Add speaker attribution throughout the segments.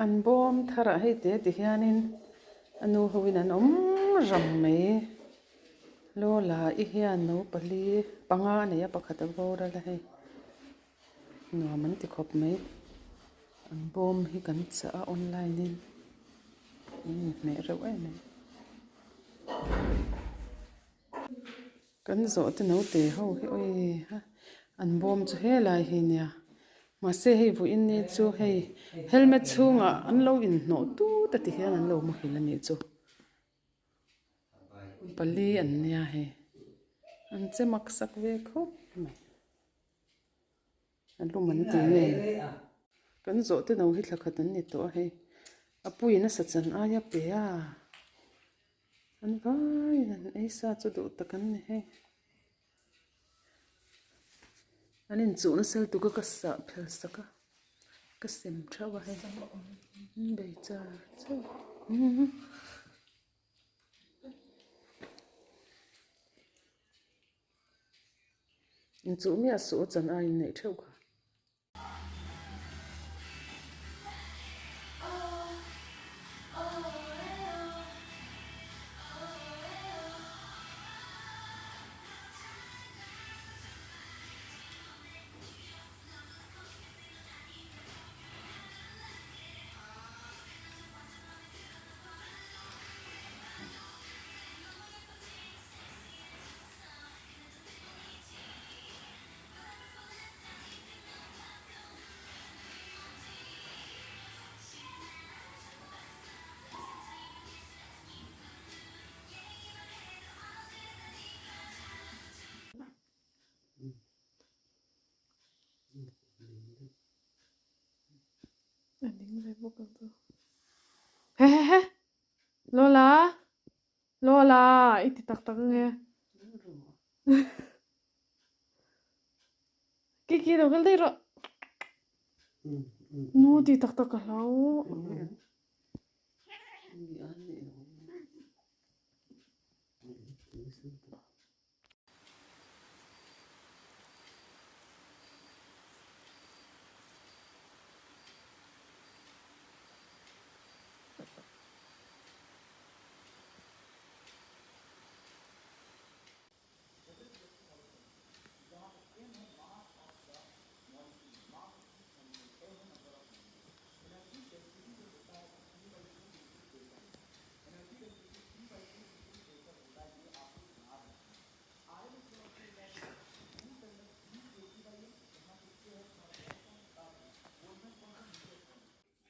Speaker 1: An bawm tharah hei te ti hianin a nu hoin an awm ram mai. Lola i hian no pali panga a nei a pakhat a boral a hei nuam an ti khawp mai. An bawm hi kan chah a online in an inhmeh reuh em em. Kan zawh te naute ho hi awi ha an bawm chu helai hi nia mahse hei vawiin ni chu hei helmet chhungah an lo inhnawh tut a ti hian an lo muhil a nih chu pali an nia hei an che mak sak ve khawp mai a lum an ti nge kan zawh te no hi thla khat an ni tawh a hei a puiin a sa chan aia pe a. An vaiin an ei sa chu duh tak an ni hei. An inchuh nasa lutuk a ka sah phel sak a, ka sem theuh a hei. An bei char char. Inchuh miah suh a chan aiin neih theuh kha.
Speaker 2: A ning ve bawk ang chu. He he he! Lola! Lola! I ti tak tak ange. Kiki lo kal daih rawh. Nu ti tak tak ka hlau.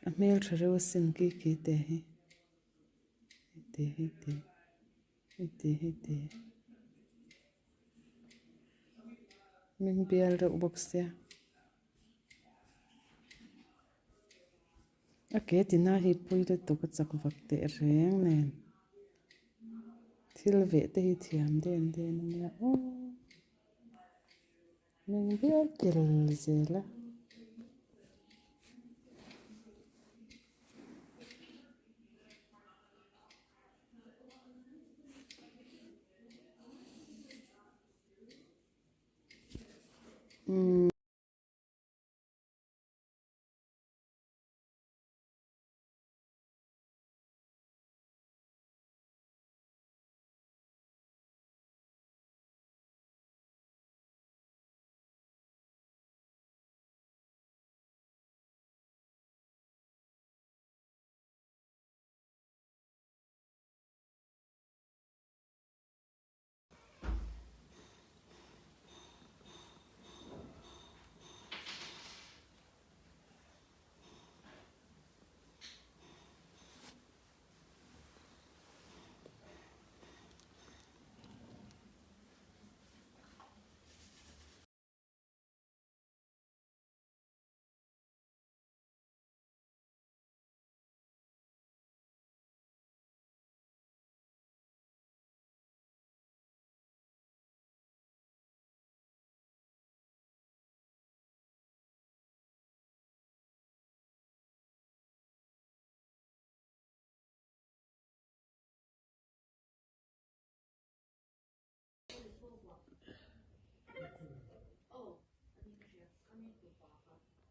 Speaker 1: A hmel tha reuh asin ki ki te hi hei te hei te hei te hei te hming bial reuh bawk sia a ke tina hi pui lutuk a chak vak teh reng nen thil veh te hi thiam den den a nia aw hming bial tel zel a.